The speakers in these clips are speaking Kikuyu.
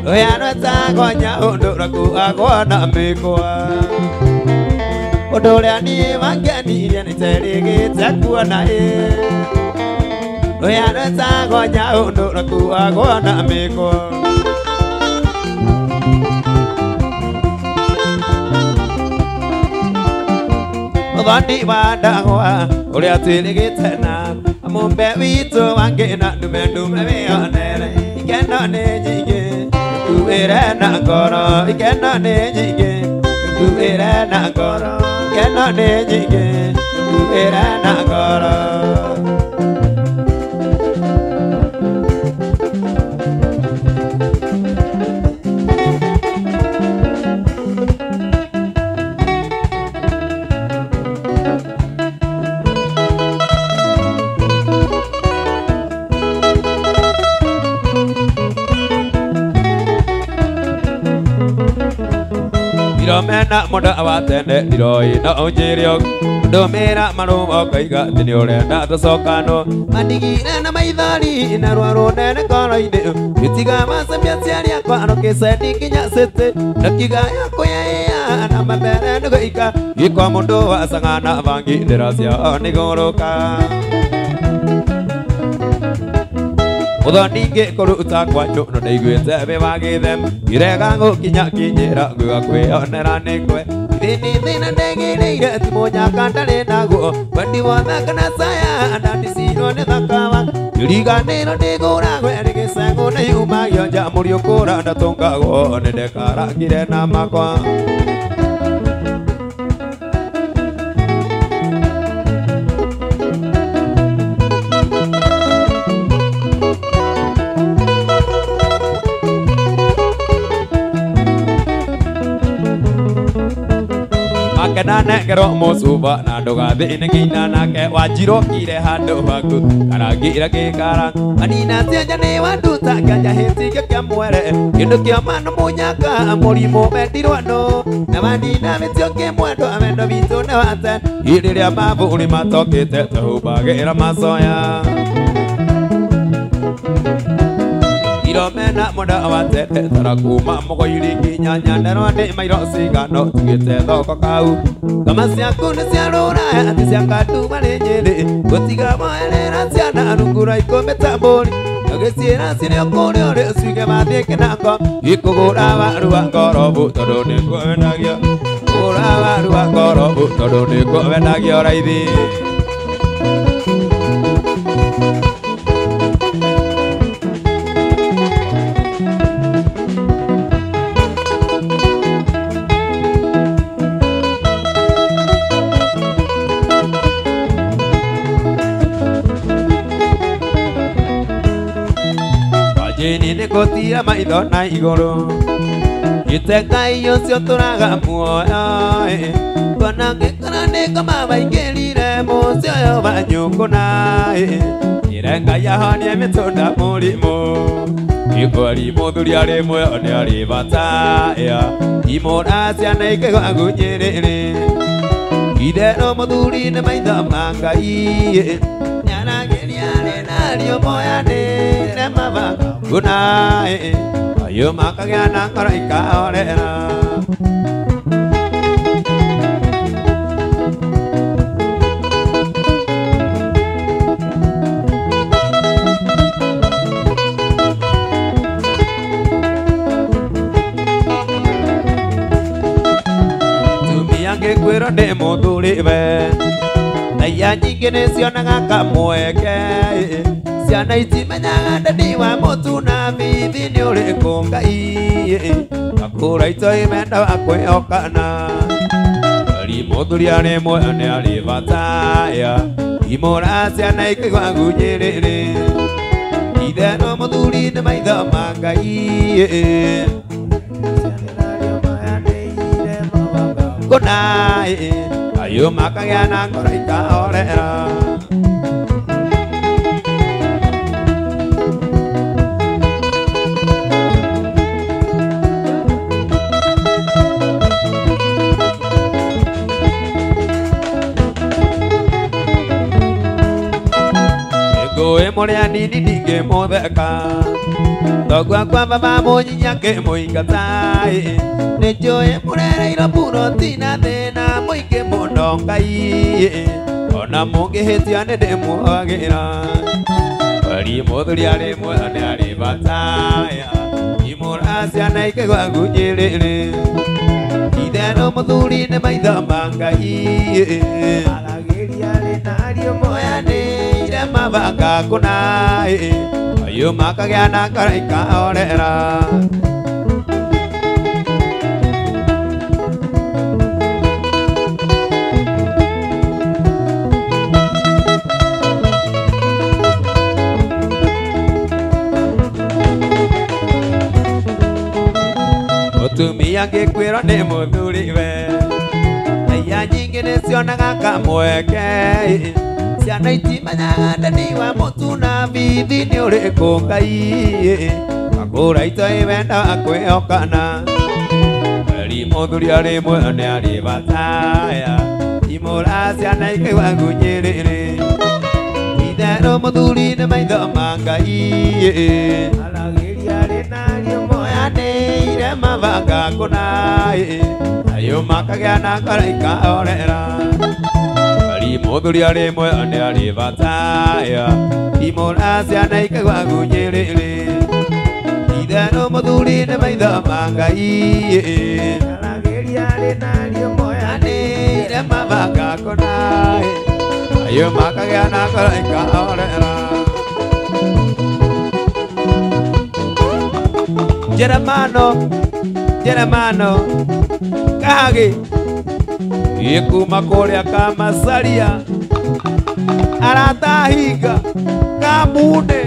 Rũhĩa rwetagwo nyaũndũ rũkuagwo na mĩkwa. Ũndũ ũrĩa niĩ wangenirie nĩ terĩgĩte kuona ĩ. Rũhĩa rwetagwo nyaũndũ rũkuagwo na mĩkwa. Mũthoni wa ndagwa ũrĩa twĩrĩgĩte na mũmbe witũ wangĩna ndume ndume wĩonere. Ikeno nĩ nyingĩ nĩkuĩre na ngoro, ikeno nĩ nyingĩ nĩkuĩre na ngoro, ikeno nĩ nyingĩ nĩkuĩre na ngoro. Iromena mũndũ wa tene ndiroi no ũnjĩre ũguo. Ndũmĩra marũa ũkoiga atĩ nĩ ũrenda tũcokano. Mandigire na maithori na ruo rũnene ngoro-inĩ. Ngĩtiga macambia aciari akwa rũkĩcendi nginya city. Ndakiuga yakũyaĩya na mabere nĩ gũika. Gĩkwa mũndũ wa cang'a na bangi ndĩra ciao nĩ gũrũka. Mũthoni ngĩkũruta kwanyu no ndaiguĩte wĩ wa gĩthemi. Ngĩrega gũkinya kinyĩra nguga kwĩyonera nĩ kwe. Thĩni thĩna ndegĩrĩire ti mũnyaka ndarĩ naguo. Wendi wothe kana caya ndandicirwo nĩ thakawa. Ngĩriganĩrwo ndĩgũragwo ĩrĩ gĩcegũ nĩ yumagio nja mũriũ kũra ndatũngagwo nĩ ndekarangire na makwa. Makena nengerwo mũcuba na ndũgathiĩ nĩ ngĩina nake wanjirũkire handũ haku karangĩra gĩkara manina cianja nĩ wanduta nganja hĩtinga kĩa mwere kĩndũ kĩa mano mũnyaka mũrimũ wendirwo nũ na wanina mĩtio kĩmwendo wendo witũ nĩ wa tene rĩrĩa mabũrũri matokĩte tũhumbagĩra macoya. Iromena mũndũ wa tene tara kuma mũgoiri nginya Nyandarua nĩ mairo cigano tugĩte thoko kau. Ngoma ciaku nĩ cia rũraya atĩ cia Kanduma nĩ Nyĩrĩ gũtiga moerera ciana rungu rwa ikũmbĩ ta mbũri ũgĩciĩra cirĩ o kũrĩa ũrĩ ũciuge mathiĩ kĩnango gĩkũgũra waru wa ngorobu tondũ nĩkuo wendagio kũgũra waru wa ngorobu tondũ nĩkuo wendagio raithi. Wanjĩni nĩ gũtira maitho na igũrũ gĩte Ngai ũcio tũraga muoyo kuona ngĩkora nĩ ngoma waingĩrire mũciĩ ũyũ wa nyũngũ ĩre Ngai ahonie mĩtũnda mũrimũ gĩkwari mũthuri arĩ muoyo nĩ arĩ bata imũra ciana ikĩgwa ngunyĩrĩrĩ itherũ mũthuri nĩ maitho ma Ngai nĩaragĩria arĩ na ariũ moyanĩre mabanga ngũna ayo makagĩa na ngoro ikahorera. Tumia ngĩkwĩrwo ndĩ mũthuri we Naia nyingĩ nĩcionaga kamweke ciana itimenyaga ndadi wa mũtu na bithi nĩ ũrĩkũ Ngai akũra itoi menda wa kwĩhokana ari mũthuri arĩ muoyo nĩ arĩ bata imũra ciana ikĩgwa ngunyĩrĩrĩ itherũ mũthuri nĩ maitho ma Ngai kũna ayo makagĩa na ngoro ikahorera. Ngũĩ mũrĩ Mũrĩ anini ndingĩmũtheka Togwa kwa baba mũnyinya kĩmũingata Nĩ njũĩ mũrereirwo buroti na thĩna mũingĩ mũno Ngai Ona mũngĩhĩtia nĩ ndĩmuohagĩra Wari mũthuri arĩ muoyo nĩ arĩ bata Imũra ciana ikĩgwa ngunyĩrĩrĩ Itherũ mũthuri nĩ maitho ma Ngai Aragĩria arĩ na ariũ Moyanĩire mabanga kũna Ayo makagĩa na ngoro ikahorera Mũtumia angĩkwĩrwo nĩ mũthuriwe Aya nyingĩ nĩcionaga kamweke Ciana itimenyaga ndani wa mũtu na bithi nĩ ũrĩkũ Ngai Makũra itoĩ wendo wa kwĩhokana Weri mũthuri arĩ muoyo nĩ arĩ bata Imũra ciana ikĩgwa ngunyĩrĩrĩ Itherũ mũthuri nĩ maitho ma Ngai Aragĩria arĩ na ariũ Moyanĩire mabanga kũna Ayo makagĩa na ngoro ikahorera Weri mũthuri arĩ muoyo nĩ arĩ bata Imũra ciana ikĩgwa ngunyĩrĩrĩ Itherũ mũthuri nĩ maitho ma Ngai Aragĩria arĩ na ariũ Moyanĩire mabanga kũna Ayo makagĩa na ngoro ikahorera Jeremano, Jeremano, Kahagi Ikuma kũrĩa Kamacaria Arata hinga Kamune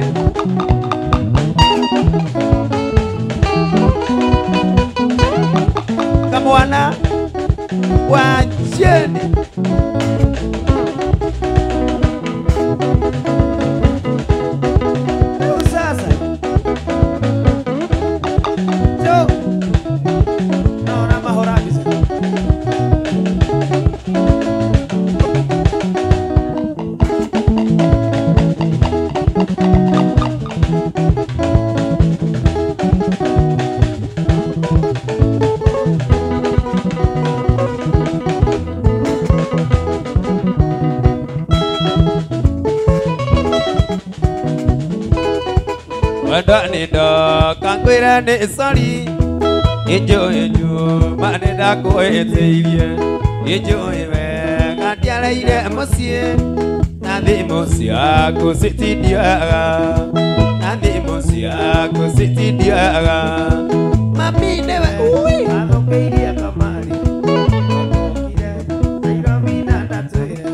Kamwana wa Jeni Rĩu sasa Jo Naona mahora mbica Wendo nĩ ndoka ngwĩre nĩ sorry Nĩnjũĩ njuma nĩ ndakũhĩtĩirie Nĩnjũĩ wega ndiareire mũciĩ Na thimũ ciaku citindioyaga Na thimũ ciaku citindioyaga Mami nĩwe ui Athũkĩirie kamari Okire Nairobi na ndatwĩre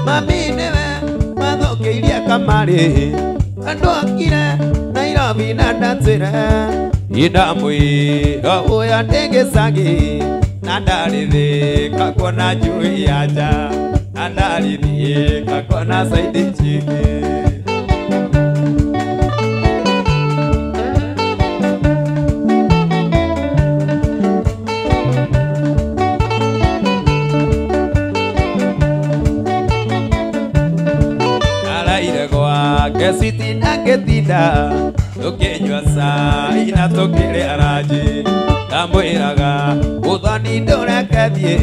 Mami nĩwe mathũkĩirie kamarĩ Andũ akire Nairobi na ndatwĩre Ndamwĩra ũyũ ndĩ gĩcagi Na ndarĩthĩka kuona njui ya nja Na ndarĩthĩka kuona caidi njingĩ Araire gwake citinda ngĩtinda Tũkĩnyua cai na tũkĩrĩa ranji Ndamwĩraga ũthoni ndũreke thiĩ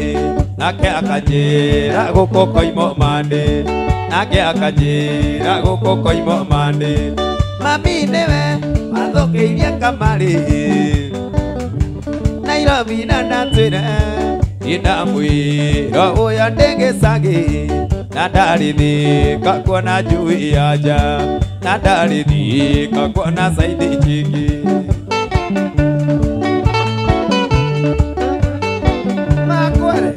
Nake akanjĩra gũkũ koimwo mandĩ Nake akanjĩra gũkũ koimwo mandĩ Mami nĩwe wathũkĩirie kamarĩ Nairobi na ndatwĩre Ndamwĩra ũyũ ndĩ gĩcagi Na ndarĩthĩka kuona njui ya nja Na ndarĩthĩka kuona caidi njingĩ Makwere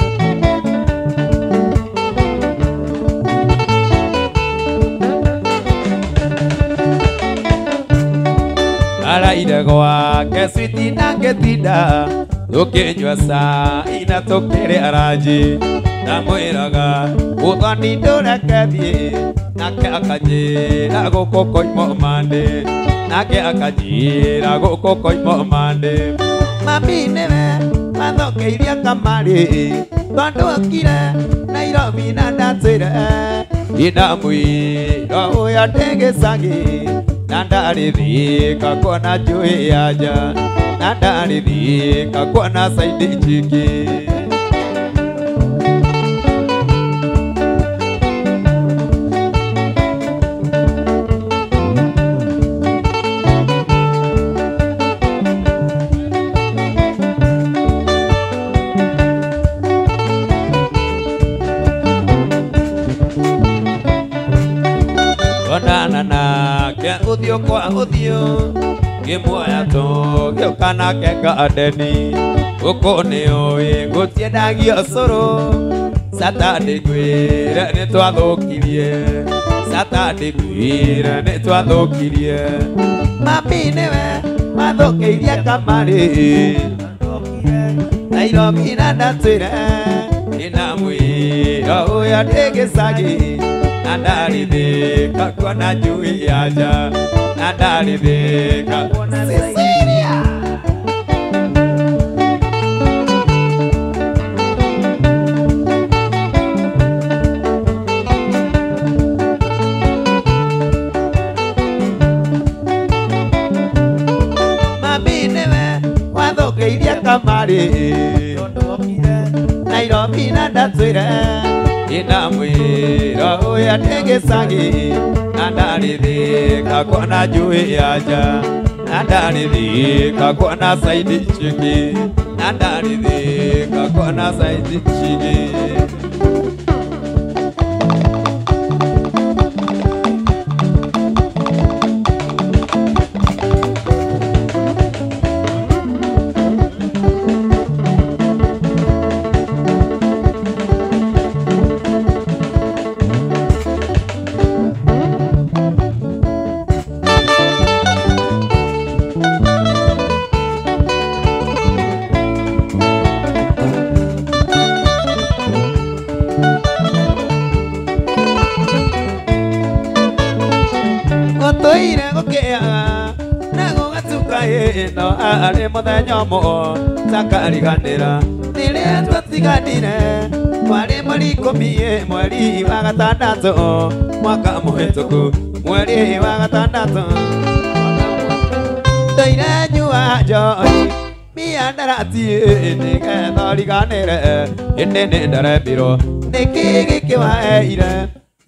Araire gwake citinda ngĩtinda Tũkĩnyua cai na tũkĩrĩa ranji Ndamwĩraga ũthoni ndũreke thiĩ Nake akanjĩra gũkũ koimwo mandĩ Nake akanjĩra gũkũ koimwo mandĩ Mami nĩwe mathũkĩirie kamarĩ tondũ okire Nairobi na ndatwĩre ndinamwĩra ũyũ ndĩ gĩcagi na ndarĩthika kuona njũĩ ya nja na ndarĩthika kuona saidi njingĩ. Onana nake ũthiũ kwa ũthiũ ngĩmuoya tũgĩũka nake gardeni gũkũ nĩũĩ gũtiendagio cũrũ Saturday ngwĩre nĩtwathũkirie Saturday ngwĩre nĩtwathũkirie mami nĩwe wathũkĩirie kamarĩ Nairobi na ndatwĩre ndinamwĩra ũyũ ndĩ gĩcagi na ndarĩthika kuona njui ya nja na ndarĩthika kuona Cecilia. Mami nĩwe wathũkĩirie kamarĩ Nairobi na ndatwĩre ndinamwĩra ũyũ ndĩ gĩcagi na ndarĩthika kuona njui ya nja na ndarĩthika kuona saidi njingĩ na ndarĩthika kuona saidi njingĩ. Gũtũire gũkĩaga na gũgatuka ĩno arĩ mũthenya ũmwe takariganĩra rĩrĩa twatiganire kwarĩ mweri ikũmi mweri wa gatandatũ mwaka mũhĩtũku mweri wa gatandatũ ndũire nyua njohi mĩandarati nĩgetha ũriganĩre ĩndĩ nĩndaremirwo nĩkĩ gĩkĩ waheire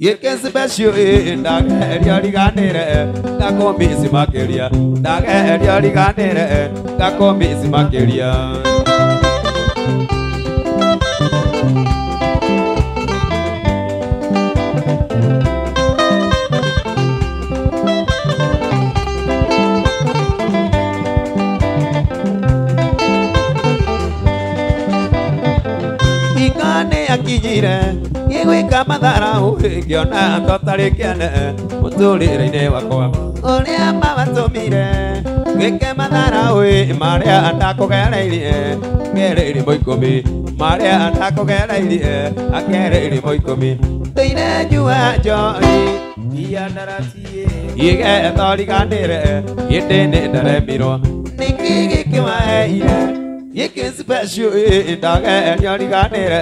gĩkĩ special ndageria ũriganĩre ngakũmisi makĩria ndageria ũriganĩre ngakũmisi makĩria. Ikane akinyire ngĩgwĩka matharaũ ngĩona totarĩ kĩene mũtũrĩre-inĩ wakwa ũrĩa mawatũmire ngwĩke matharaũ marĩa ndakũgereirie ngereirie mo ikũmi marĩa ndakũgereirie akereirie mo ikũmi ndũire nyua njohi igetha ũriganĩre ĩndĩ nĩndaremirwo nĩkĩ gĩkĩ waheire gĩkĩ special ndageria ũriganĩre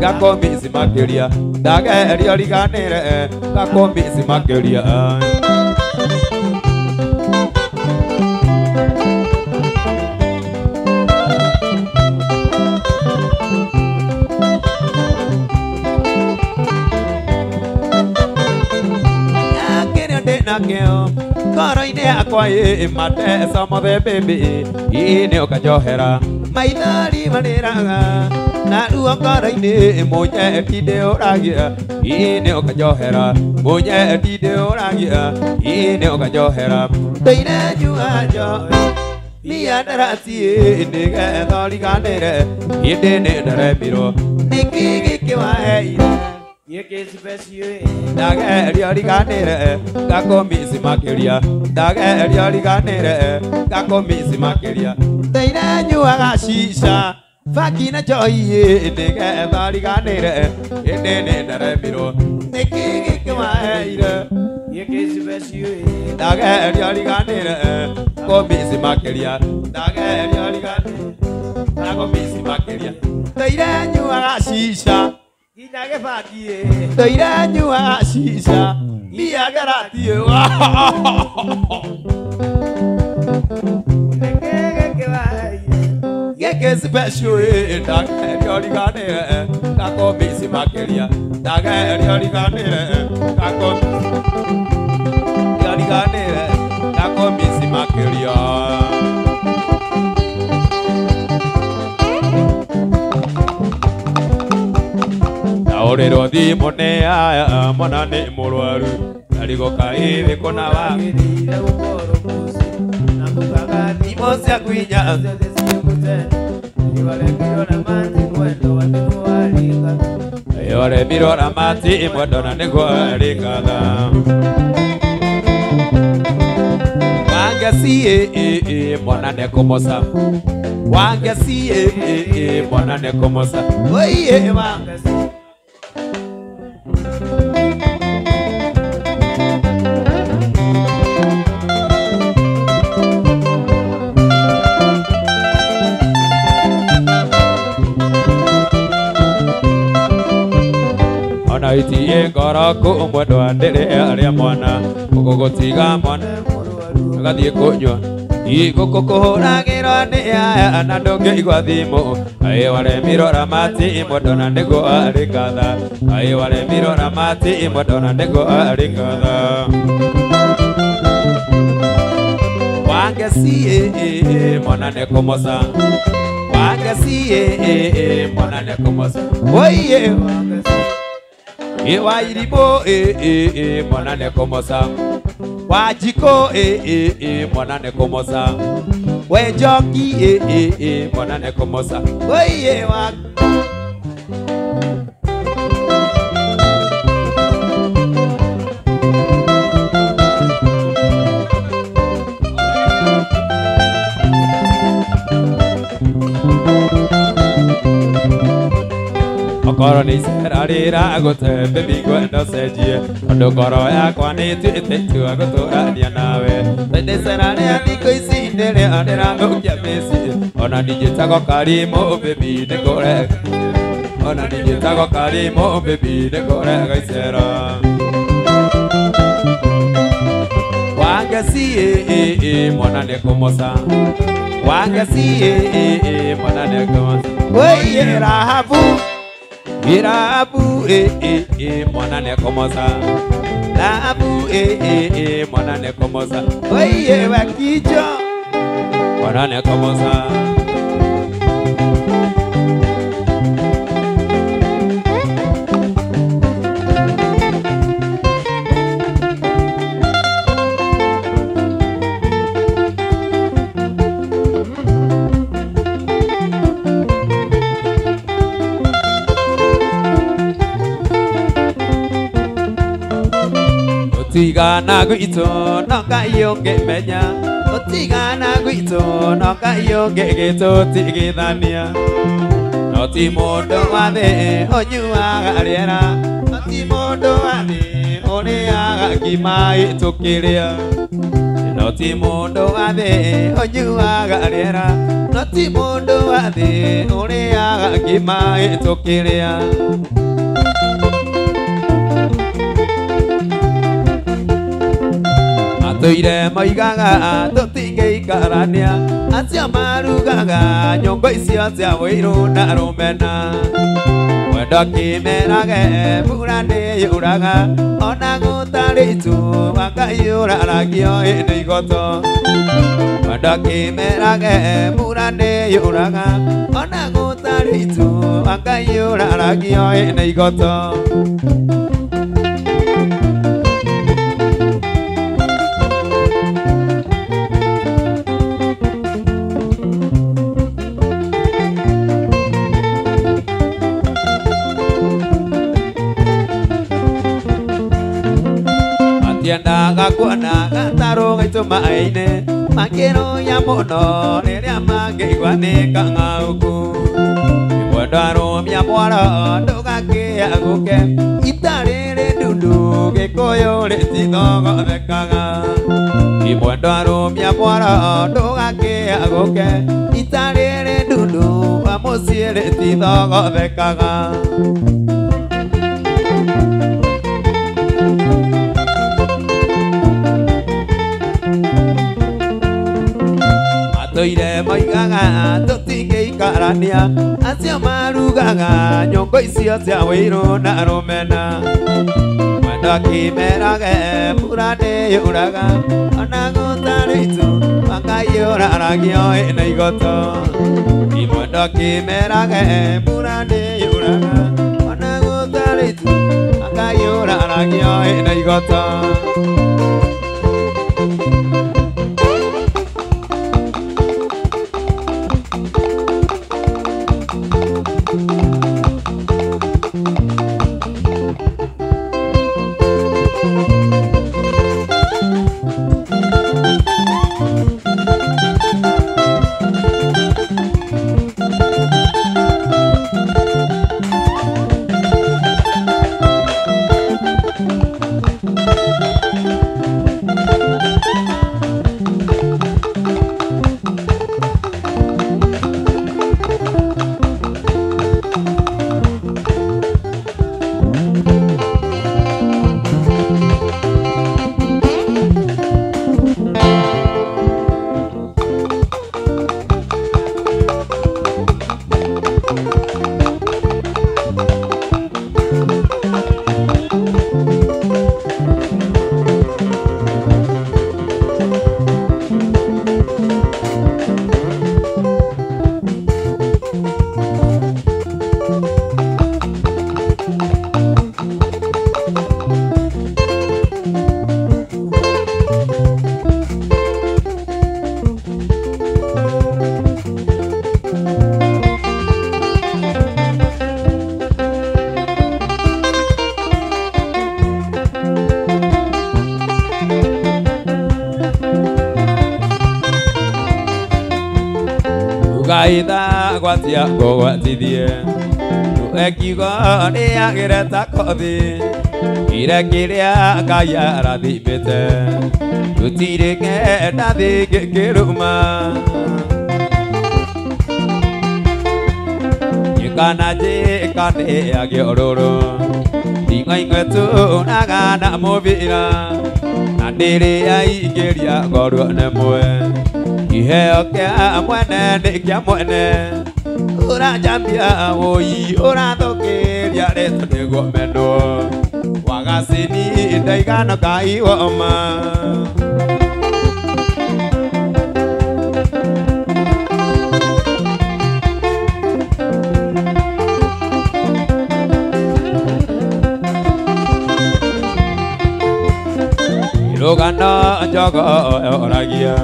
ngakũmisi makĩria ndageria ũriganĩre ngakũmisi makĩria. Kĩrĩa ndĩnakĩo ngoro-inĩ yakwa ĩ mateco mothe baby ĩ nĩ ũkanjohera maithori marĩraga na ruo ngoro-inĩ mũnye ndĩũragia ĩ nĩ ũkanjohera mũnye ndĩũragia ĩ nĩ ũkanjohera ndũire nyua njohi mĩandarati nĩgetha ũriganĩre ĩndĩ nĩndaremirwo nĩkĩ gĩkĩ waheire ndageria ũriganĩre ngakũmisi makĩria ndageria ũriganĩre ngakũmisi makĩria ndũire nyuaga shisha bangi na njohi nĩgetha ũriganĩre ĩndĩ nĩndaremirwo nĩkĩ gĩkĩ waheire ndageria ũriganĩre ngakũmisi makĩria ndageria ũriganĩre Ndagomisi makĩria Toire nyuaga shisha nginya gĩbangi Toire nyuaga shisha miagarati Geke special ndageria ũriganĩre Ndagomisi makĩria ndageria ũriganĩre Ndagomisi ũriganĩre Ndagomisi makĩria Ndaũrĩrwo thimũ nĩ aya mwana nĩ mũrwaru ndarigwo kaĩ wĩ kũna wa Wagĩrĩire gũkorwo mũciĩ na mũkaga thimũ ciaku inya ciothe ciĩ Iwaremirwo na mati mwendo wa nĩguo warĩka Iwaremirwo na mati mwendo na nĩguo warĩkatha Wangeci mwana nĩkũmoca Wangeci mwana nĩkũmoca Oiye Wangeci Ona itie ngoro kũ mwendwa ndĩrĩ arĩa mwana ũgũgũtiga mwana agathiĩ kũnyua igũkũ kũhũragĩrwo nĩ aya na ndũngĩigua thimũ aĩ waremirwo ramati mwendwa na nĩguo arĩ ngatha aĩ waremirwo ramati mwendwa na nĩguo arĩ ngatha Wangeci mwana nĩkũmoca Wangeci mwana nĩkũmoca oiye Wairibo mwana nĩkũmoca Wanjikũ mwana nĩkũmoca Wenjoki mwana nĩkũmoca oiye wa Okorwo nĩ icera rĩragũte baby ngwenda ũcenjie tondũ ngoro yakwa nĩĩtuĩte itua gũtũrania nawe Tondũ icera rĩa thikũ ici nĩrĩo rĩrathũkia mĩciĩ ona ningĩtagwo Karimũ baby nĩngũrega ona ningĩtagwo Karimũ baby nĩngũrega icera Wangeci mwana nĩkũmoca Wangeci mwana nĩkũmoca Oiye Rahabu Rahabu mwana nĩkũmoca Rahabu mwana nĩkũmoca oiye Wakijo mwana nĩkũmoca Gũtigana gwitũ no Ngai ũngĩmenya Gũtigana gwitũ no Ngai ũngĩgĩtũtigithania No ti mũndũ wa thĩ ũnyuaga rĩera No ti mũndũ wa thĩ ũrĩaga ngima ĩtũkĩrĩa No ti mũndũ wa thĩ ũnyuaga rĩera No ti mũndũ wa thĩ ũrĩaga ngima ĩtũkĩrĩa Tũire moigaga tũtingĩikarania acio marugaga nyũngũ icio cia ũirũ na rũmena Mwendwa kĩmerage mbura nĩyuraga ona gũtarĩ itu Ngai ũraragio nĩ igoto Mwendwa kĩmerage mbura nĩyuraga ona gũtarĩ itu Ngai ũraragio nĩ igoto Matiendaga kuona gatarũ gaitũ maĩ-inĩ makĩrũya mũno rĩrĩa mangĩigua nĩ kang'auku Mwendwa rũmia mwaro ndũgakĩagũke ita rĩrĩ ndundu Gĩkũyũ rĩtithogothekaga Mwendwa rũmia mwaro ndũgakĩagũke ita rĩrĩ ndundu mũciĩ rĩtithogothekaga. Matũire moigaga tũtingĩikarania, acio marugaga nyũngũ icio cia wĩirũ na rũmena. Mwendwa akĩmerage mbura ndĩyũraga, ona gũtarĩ itu makaiyũraragio ĩna igoto. Mwendwa akĩmerage mbura ndĩyũraga, ona gũtarĩ itu makaiyũraragio ĩna igoto. Ugaitha gwatia ngũgwatithie ekiugo rĩagĩre ta kothi kire kĩrĩa Ngai arathimĩte gũtirĩ kenda thingĩkĩruma. Njĩka na njĩka nĩyagĩa ũrũrũ nding'oing'o ĩtũraga na mũbira na ndĩrĩ yaingĩria ngorwo nĩ mwe. Iheo kĩa mwene nĩ kĩa mwene, ũranjambia wũi ũrathũkĩria rĩtwa nĩguo mendwo wagacini ndaigana Ngai woma. Rũgano njogo yoragia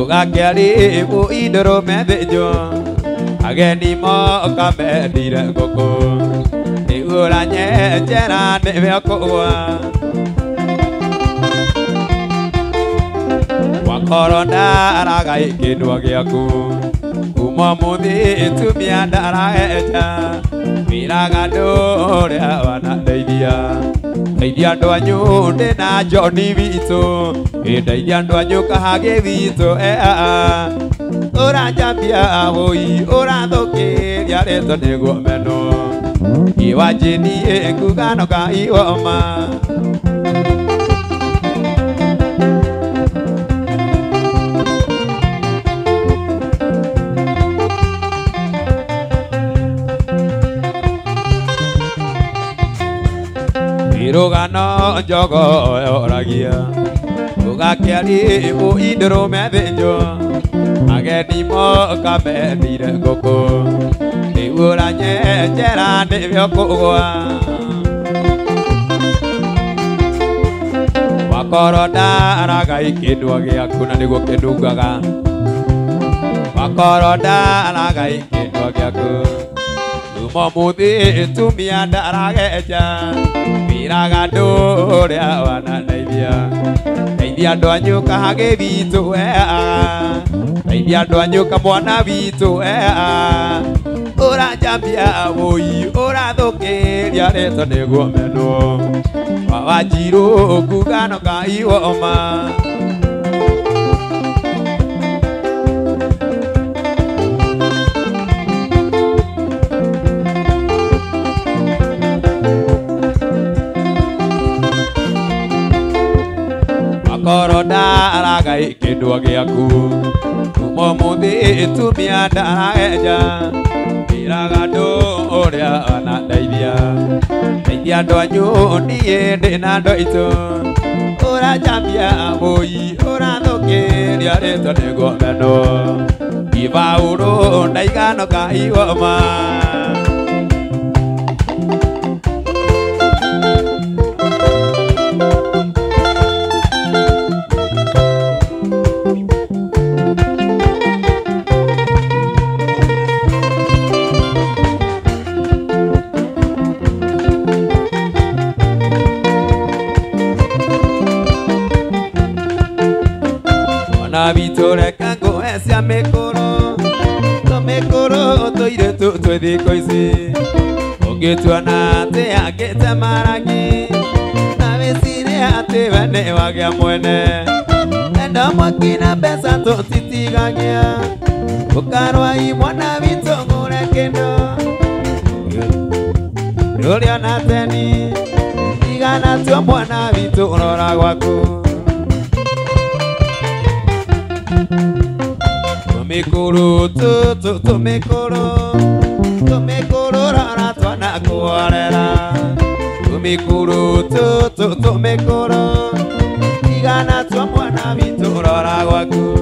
ũgakĩarĩbũ indũrũme thĩnjwo ageni moka mendire ngũkũ rĩu ũranyenjera nĩwe ũkũgwa. Wakorwo ndaraga kĩndwa gĩaku kuma mũthĩ tumia ndaraenja wĩraga andũ ũrĩa wanandeithia ndeithia andũ anyu ndĩna John witũ ndeithia andũ anyu kahagĩ witũ ũranjambia wũi ũrathũkĩria rĩtwa nĩguo menwo iwanjini ngugano Ngai woma. Rũgano njogo yoragia ũgakĩarĩbũ indũrũme thĩnjwo ageni moka mendire ngũkũ rĩu ũranyenjera nĩwe ũkũgwa. Wakorwo ndaraga kĩndwa gĩaku na nĩguo kĩnungaga wakorwo ndaraga kĩndwa gĩaku kuma mũthĩ tumia ndaragenja wĩraga andũ ũrĩa wanandeithia ndeithia andũ anyu kahagĩ witũ ndeithia andũ anyu kamwana witũ ũranjambia wũi ũrathũkĩria rĩtwa nĩguo menwo Wanjiru ngugano Ngai woma. Okorwo ndaragai kĩndũ gĩaku kuma ũmũthĩ tumia ndaragenja ĩraga andũ ũrĩa anandeithia ndeithia andũ anyu niĩ ndĩna andũ aitũ ũranjambia bũi ũrathũkĩria rĩtwa nĩguo menwo ibaũrũ ndaiganoka iwoma. Bitore kango esia mekoro to mekoro toire tu twithiko ici ũngĩtuona atĩ akĩte marangi na wĩcirie atĩ we nĩ wagĩa mwene enda mwaki na mbeca tũtitigagia ũkarwai mwana witũ ngũre kĩndũ ndũrĩona teni tigana tuo mwana witũ rora gwaku. Tumikuru tu tumikuru tumikuru rara twana kuorera tumikuru tu tumikuru tigana tua mwana witũ rora gwaku.